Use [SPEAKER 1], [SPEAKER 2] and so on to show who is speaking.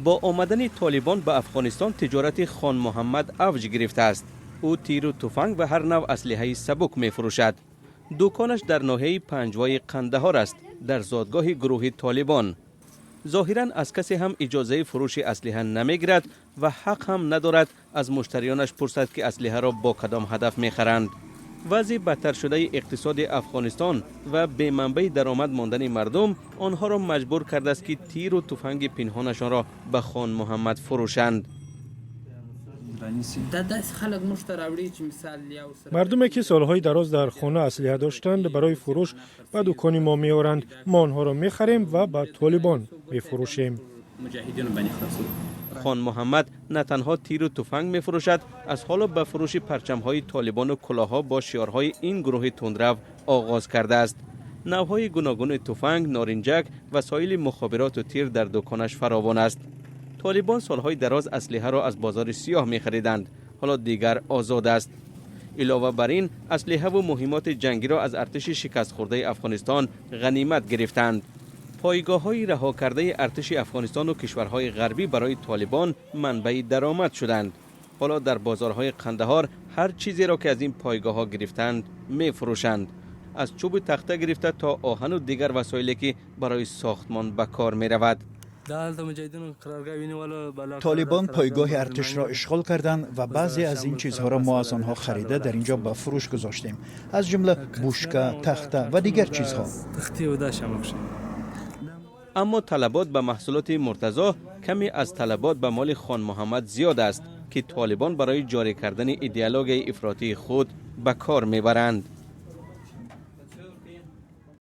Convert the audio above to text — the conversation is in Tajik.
[SPEAKER 1] Бо омадани Толибон ба Афғонистон тиҷорати Хон Муҳаммад авҷ гирифтааст. Ӯ тиру туфанг ва ҳар навъ аслиҳаи сабук мефурӯшад. Дуконаш дар ноҳияи Панҷвои Қандаҳор аст, дар зодгоҳи гурӯҳи Толибон. Зоҳиран, аз касе ҳам иҷозаи фурӯши аслиҳа намегирад ва ҳақ ҳам надорад аз муштариёнаш пурсад, ки аслиҳаро бо кадом ҳадаф мехаранд. Вазъи бадтаршудаи иқтисоди Афғонистон ва беманбаи даромад мондани мардум онҳоро маҷбур кардааст, ки тиру туфанги пинҳонашонро ба Хон Муҳаммад фурӯшанд.
[SPEAKER 2] دا داسې خلک موږ ته راوړي چې مثال یو سره
[SPEAKER 3] Мардуме, ки солҳои дароз дар хона аслиҳа доштанд, барои фурӯш ба дукони мо меоранд. Мо онҳоро мехарем ва ба Толибон мефурӯшем.
[SPEAKER 2] مجاهدینو باندې خرڅوو.
[SPEAKER 1] Хон Муҳаммад на танҳо тиру туфанг мефурӯшад, аз ҳоло ба фурӯши парчамҳои Толибону кулоҳҳо бо шиорҳои ин гурӯҳи тундрав оғоз кардааст. Навъҳои гуногуни туфанг, норинҷак, васоили мухобироту тир дар дуконаш фаровон аст. Толибон солҳои дароз аслиҳаро аз бозори сиёҳ мехариданд, ҳоло дигар озод аст. Илова бар ин, аслиҳаву муҳиммоти ҷангиро аз артиши шикастхӯрдаи Афғонистон ғанимат гирифтанд. Пойгоҳҳои раҳокардаи артиши Афғонистону кишварҳои ғарбӣ барои Толибон манбаи даромад шуданд. Ҳоло дар бозорҳои Қандаҳор ҳар чизеро, ки аз ин пойгоҳҳо гирифтанд, мефурӯшанд, аз чӯбу тахта гирифта то оҳану дигар васоиле, ки барои сохтмон ба кор меравад.
[SPEAKER 4] Толибон пойгоҳи артишро ишғол карданд ва баъзе аз ин чизҳоро мо аз онҳо харида, дар инҷо ба фурӯш гузоштем, аз ҷумла бушка, тахта ва дигар чизҳо.
[SPEAKER 1] Аммо талабот ба маҳсулоти Муртазо каме аз талабот ба моли Хонмуҳаммад зиёд аст, ки Толибон барои ҷорӣ кардани идеологияи ифротии худ ба кор мебаранд.